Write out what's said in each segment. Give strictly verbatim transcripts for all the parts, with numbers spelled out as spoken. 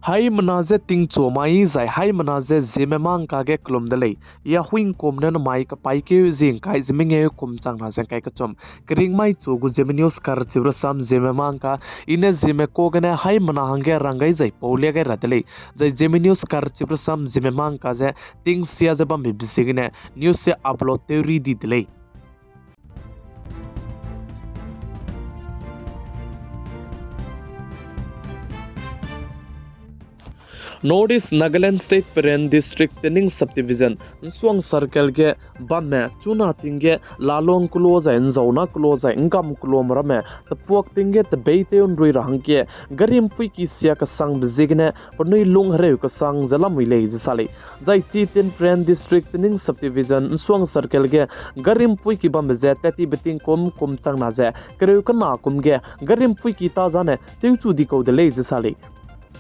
Haimena ze tingchu mai zai haimena ze Zeme mangka ge kelum de lei. Ya huingkum ne namai kapaîkeu zie ngkai ze mengeu kum changna ze ngkai kechum. Keringmai chu gu Zeme News karchibe rasam Zeme mangka, i ne Zeme ka gene haimena hangge rang gai zai pau lia gai ra de lei. Zai Zeme News karchibe rasam Zeme mangka ze tingsia ze bambe be ziegene news ze upload tew ri di de lei. North East Nagaland State Peren District Tening Subdivision, Nsuang Circle ge bamme chuna ting ge Lalong kelo zai Nzauna kelo zai Ngam keloa ramme tepuak ting ge tebeitew nrui ra hangge gari mpuiki sia kesangbe ziegene penui lung hereu kesang ze lamui lei ze sa lei. Zai chi Peren District Tening Subdivision Nsuang Circle ge gari mpuiki bambe ze tat tibe tingkum kum changna ze kereu kena kum ge gari mpuiki ta zane tewchu di kau de lei ze sa lei.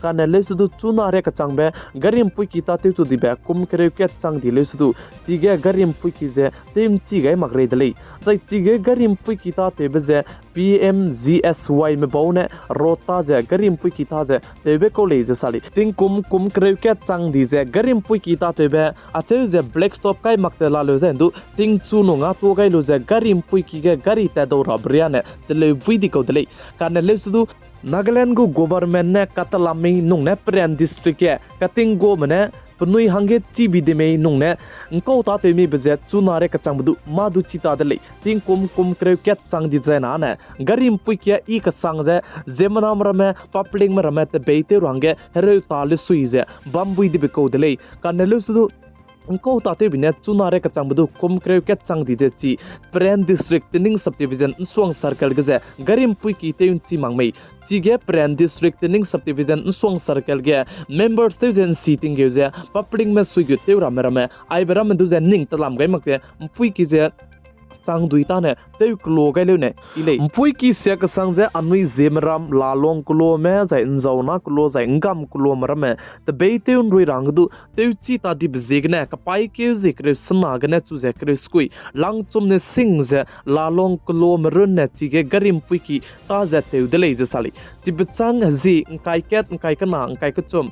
Kane leusedu chuna ria kechangbe gari mpuiki ta tewchu dibe kum kereu kat chang di leusedu, chige gari mpuiki ze tew nchi gai mak rei de lei. Zai chige gari mpuiki ta tewbe ze P M G S Y me bau ne road ta ze gari mpuiki ta ze tewbe kau lei ze sa lei. Tingkum kum kereu kat chang di ze gari mpuiki ta tewbe acheu ze black stop kai mak te laleu ze ndu tingchu nung a tuâ gai lu ze gari mpuiki ge gari tat dau rabe riane teleu bui di kau de lei. Kane leusedu Nagaland gu government ne katelammei nung ne Peren District ge kating gume ne penui hangge chibi de mei nung ne ngkau ta tewmibe ze chuna ria kechangbe du mâ du chi ta de lei. Tingkum kum kereu kat chang di zai nane gari mpuiki a i kesang ze ziemmename ramme, publicme ramme tebeitew ra hangge hereu ta lesui ze bam bui dibe kau de lei. Kane leusedu ngkau ta tewbi ne chuna ria kechangbe du kum kereu kat chang di ze chi Peren District Tening Subdivision Nsuang Circle ge ze gari mpuiki tew nchi mak mei. Chige Peren District Tening Subdivision Nsuang Circle ge members tew ze nsi tinggeu ze publicme suigut tew ramme ramme aibe ramme du ze ning telam gai mak ze mpuiki ze chang dui tane tew kelo gai leu ne i lei. Mpuiki sia kesang ze anui Zeme ram Lalong keloame zai Nzauna kelo zai Ngam keloame ramme tebeitew nrui ra hangge du tewchi ta dibe ziegene kapaîkeu zie kereu sena gene chu ze kereu sekui langchum ne sing ze Lalong keloame runne chige gari mpuiki ta ze tew de lei ze sa lei. Chibe chang hezie ngkai kat, ngkai kena, ngkai kechum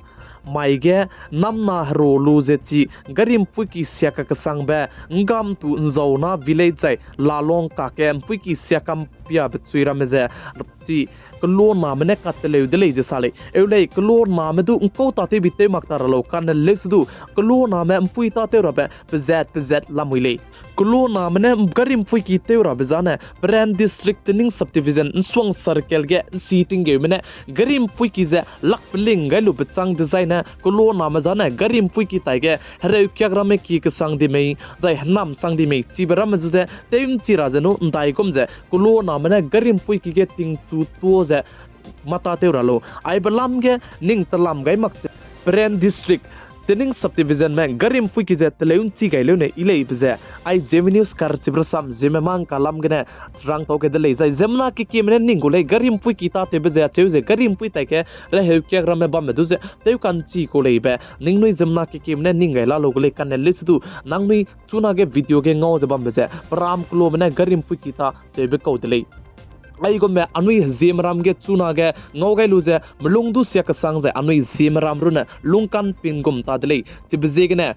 mai ge namna hero lu ze chi gari mpuiki sia kakesangbe Ngam tu Nzauna village zai Lalong kake mpuiki sia kam piabe chui ramme ze chi keloaname ne kateleu de lei ze sa lei. Eu lei, keloaname du ngkau ta tewbi tew mak ta ra lau kane leusedu keloaname mpui ta tew rabe pezat pezat lamui lei. Keloaname ne gari mpuiki tew rabe zane Peren District Tening Subdivision Nsuang Circle ge nsi tinggeume ne gari mpuiki ze lak peling gai lube chang dezaine keloaname zane gari mpuiki taige hereu kiak ramme ki kesang di mei, zai henam sang di mei chibe ramme zu ze tew nchi ra ze nu ndaigum ze keloaname ne gari mpuiki ge tingchu tuâ ze mata tew ra lau. Aibe lam ge ning telam gai mak ze Peren District Tening Subdivisionme gari mpuiki ze teleu nchi gai leu ne i leibe ze ai Zeme News karchibe rasam Zeme mangka lam gene rangtau ke de lei. Zai ziemmena kekieme ne ning gu lei gari mpuiki ta tewbe ze acheu ze gari mpui taige reheu kiak ramme bamme du ze tew kanchi kau leibe ningnui ziemmena kekieme ne ning gai la lau gu lei kane leusedu nangnui chunage video ge ngau ze bambe ze peram keloame ne gari mpuiki ta tewbe kau de lei. Aigumbe anui Zeme ram ge chunage ngau gai lu ze melung du sia kesang zai anui Zeme ram runne lungkan pin gum ta de lei. Chibe ziegene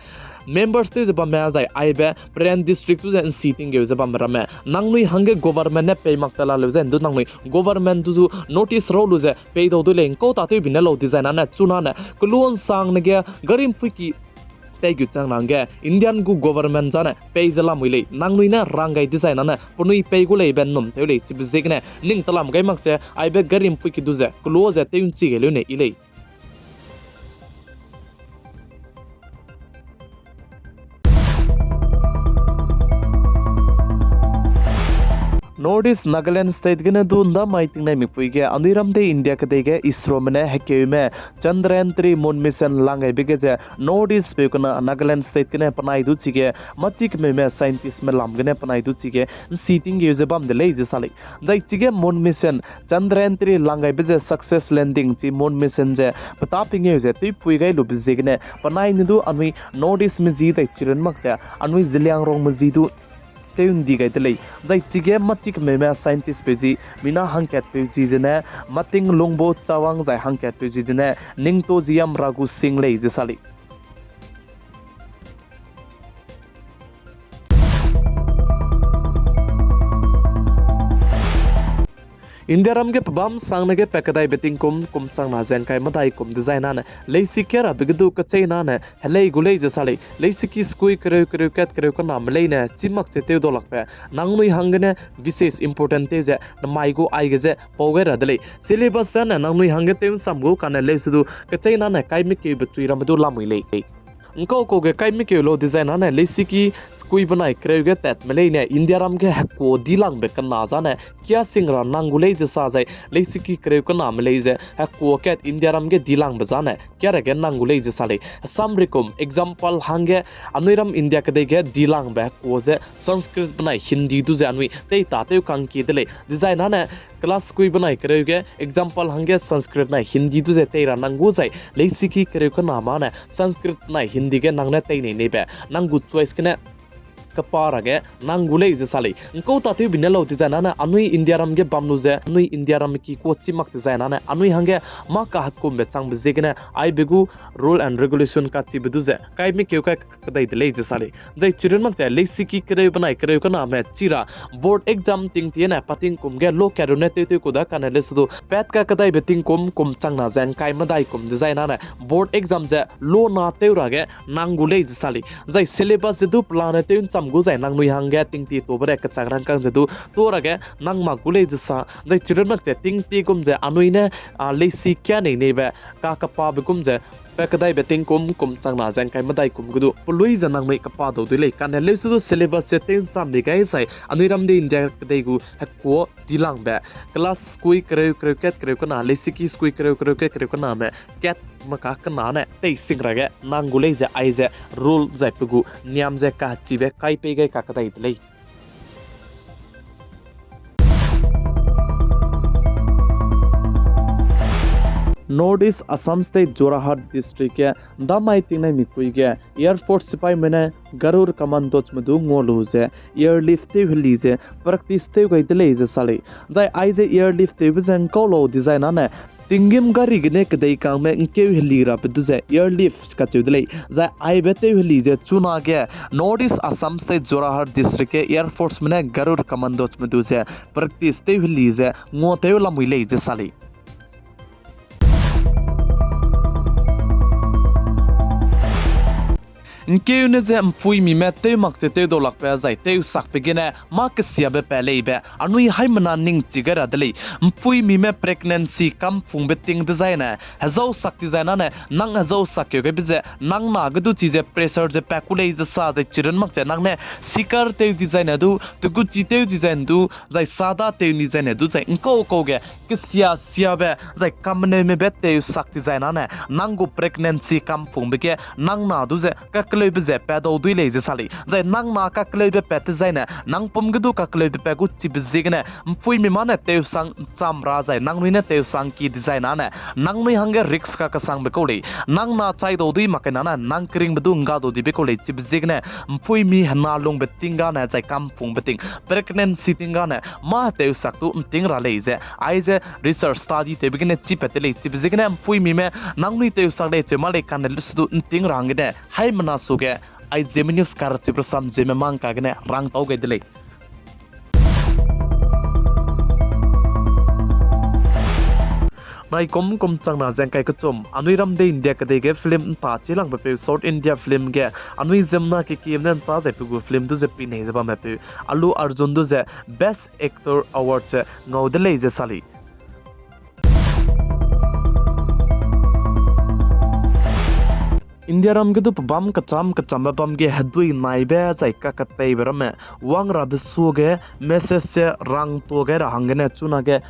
members tew ze bamme zai aibe Peren District du ze nsi tinggeu ze bamme ramme nangnui hangge government ne pei mak ta la leu ze ndu nangnui government du du notice rau lu ze pei dau du lei. Ngkau ta tewbi ne lau dezaine chunane keloa nsangne ge gari mpuiki teigut chang ra hangge Indian gu government zane pei ze lamui lei. Nangnui ne rang gai dezaine penui pei gu leibe nnum tew lei. Chibe ziegene ning telam gai mak ze aibe gari mpuiki du ze keloa ze tew nchi gai leu ne i lei. North East Nagaland State gene du ndamai tingnai mipui ge anui ram dei India kedei ge ISROme ne hekeume Chandrayaan three moon mission lang gaibe ge ze North East peu kena Nagaland State gene penai du chige mâchi kemeume scientistme lam gene penai du chige nsi tinggeu ze bam de lei ze sa lei. Zai chige moon mission Chandrayaan three lang gaibe ze success landing chi moon mission ze petâ pengeu ze tewpui gai lube ziegene penai ne du anui North Eastme ji dai chirun mak ze anui Zeliangrongme ji du tew ndi gai de lei. Zai chige machi kemeume scientist peu zi, mina hangkatpeu zi zene, Mating Lungbo Chawang zai hangkatpeu zi zene, Ningto Ziyam Ragu Singh lei ze sa lei. Indiaram ge pebâm sangne ge pat kedaibe tingkum kum changna ze ngkai medai kum dezai nane, leisi kia rabe ge du kechei nane helei gu lei ze sa lei. Leisiki skui kereu kereu kat kereu kename leine chî mak che tew dau lakbe, nangnui hanggene vises important tew ze, namai gu aige ze pau gai ra de lei. Syllabus zane nangnui hangge tew nsam gu kane leuse du kechei nane kaime keube chui ramme du lamui lei. Ngkau kau ge kaime keu lau dezai nane leisiki skui benai kereu ge tatme leine Indiaram ge hekuâ dilangbe kena zane kia sing ra nang gu lei ze sa zai leisiki kereu kename lei ze hekuâ kat Indiaram ge dilangbe zane kia ra ge nang gu lei ze sa lei. Samrikum example hangge anui ram India kedei ge dilangbe hekuâ ze Sanskrit benai Hindi du ze anui tei ta tew kangkie de lei. Dezai nane class skui benai kereu ge example hangge Sanskrit nai Hindi du ze tei ra nang gu zai leisiki kereu kename ne Sanskrit nai Hindi ge nang ne tei nei neibe nang gu choice gene kepa ra ge nang gu lei ze sa lei. Ngkau tatewbe ne lau dezai nane anui Indiaram ge bam lu ze anui Indiaram ki kuâ chî mak dezai nane anui hangge mâ kahekumbe changbe ziegene aibe gu rule and regulation kachibe du ze kaime keu kai kedai de lei ze sa lei. Zai chirun mak ze leisiki kereu benai kereu kename chi ra board exam tingtie ne pa tingkum ge lo kat ru ne tewtew ku da kane leuse du pat kakedaibe tingkum kum changna ze ngkai medai kum dezai nane board exam ze lo na tew ra ge nang gu lei ze sa lei. Zai syllabus ze du pelane tew ncham gu zai nangnui hangge tingtie tuâbe re kechak rangkâng ze du tuâ ra ge nang mak gu lei ze sa. Zai chirun mak ze tingtie gum ze anui ne, a, leisi kia nei neibe kakepabe gum ze pat kedaibe tingkum kum changna ze ngkai medai kum ge du pelui ze nangnui kepa dau dui lei kane leuse du syllabus ze tew ncham di gai zai anui ram de India kedei gu hekuâ dilangbe class skui kereu kereu kat kereu kena leisiki skui kereu kereu kat kereu kename kat maka kena ne tei sing ra ge nang gu lei ze aize rule zai pe gu niam ze kachibe kai pei gai kakedai de lei. North East Assam State Jorhat District ge damai tingnai mikpui ge Air Force sipaime ne Garud Commandos me du ngua lu ze airlift tew heli ze practice tew gai de lei ze sa lei. Zai aize airlift tewbe ze ngkau lau dezai nane tinggîm gari gene kedei kangme ngkeu heli rabe du ze airlift kacheu de lei. Zai aibe tew heli ze chunage North East Assam State Jorhat District ge Air Force me ne Garud Commandos me du ze practice tew heli ze ngua tew lamui lei ze sa lei. Ngkeu ne ze mpuimime tew mak ze tew dau lakbe zai tew sakbe gene mâ kesiabe pa leibe anui haimena ning chi gai ra de lei. Mpuimime pregnancy kampungbe ting dezai ne hezau sak dezai nane nang hezau sak keu gaibe ze nang na ge du chize pressure ze pa ku lei ze sa zai chirun mak ze nang ne sikar tew dezai ne du, teguchi tew dezai ne du, zai sada tew ni zai ne du zai ngkau kau ge kesia siabe zai kameneumebe tew sak dezai nane nang gu pregnancy kampungbe ge nang na du ze kakeleube ze pa dau dui lei ze sa lei. Zai nang na kakeleube pat dezai ne nang pum ge du kakeleube pa gu chibe ziegene mpuimi mâ ne tewsang ncham ra zai nangnui ne tewsang ki dezai nane nangnui hangge risk kakesangbe kau lei. Nang na chai dau dui mak kai nane nang keringbe du ngga dau dibe kau lei chibe ziegene mpuimi hena lungbe ting gane zai kampungbe ting pregnancy ting gane mâ tew sak du nting ra lei ze aize research study tewbe gene chipat de lei chibe ziegene mpuimime nangnui tew sak lei cheu mâ lei kane leuse du nting ra hanggene haimena suge ai Zeme News karachibe rasam Zeme mang kagene rang tau gai de lei. Naikum kum changna ze ngkai kechum, anui ram de India kedei ge film nta chilangbe peu South India film ge anui ziemmena kekieme ne nchâ zai pe gu film du ze pinei ze bamme peu Allu Arjun du ze Best Actor Award ze ngau de lei ze sa lei. India ram ge du pebâm kechâm kechâmbe bam ge hedui naibe zai kaketeibe ramme wang rabe suage message ze rangtuâ gai ra hanggene chunage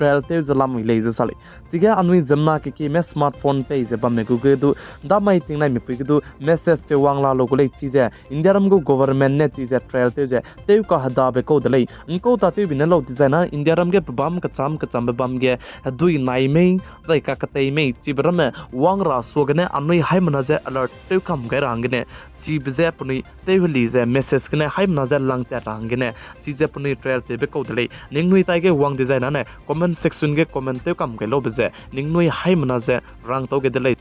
trial tew ze lamui lei ze sa lei. Chige anui ziemmena kekieme smartphone pei ze bamme gu ge du, damai tingnaimipui ge du message tew wang la lu gu lei chize Indiaram gu government ne chize trial tew ze tew kahedabe kau de lei. ’Ngkau tatewbi ne lau dizai na Indiaram ge pebâm kechâm kechâmbe bam ge hedui nai mei, zai kaketei mei chibe ramme wang ra suagene anui haimena ze alert tew kam gai ra hanggene, chibe je penui tew heli ze message gene haimena ze langtat ra hanggene, chize penui trial tewbe kau de lei. Ningnui taige wang dizai nane comment section ge comment tew kam gai laube ze ningnui haimena ze rangtau gai de lei.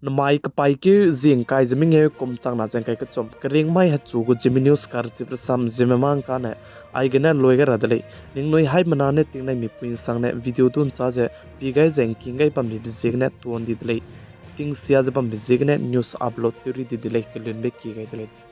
Namai kepaîkeu zie ’ngkai ze mengeu kum changna ze ’ngkai kechum, keringmai hechu gu Zeme News karchibe rasam Zeme mâ ’ngkane aigene lui gai ra de lei. Ningnui haimena ne tingnaimipui ’nsangne video du ’nchâ ze pi gai ze ’ngking gai bambe ziegene tuan di de lei. Tingsia ze bambe ziegene news upload tew ri di de lei, kelunbe kie gai de lei.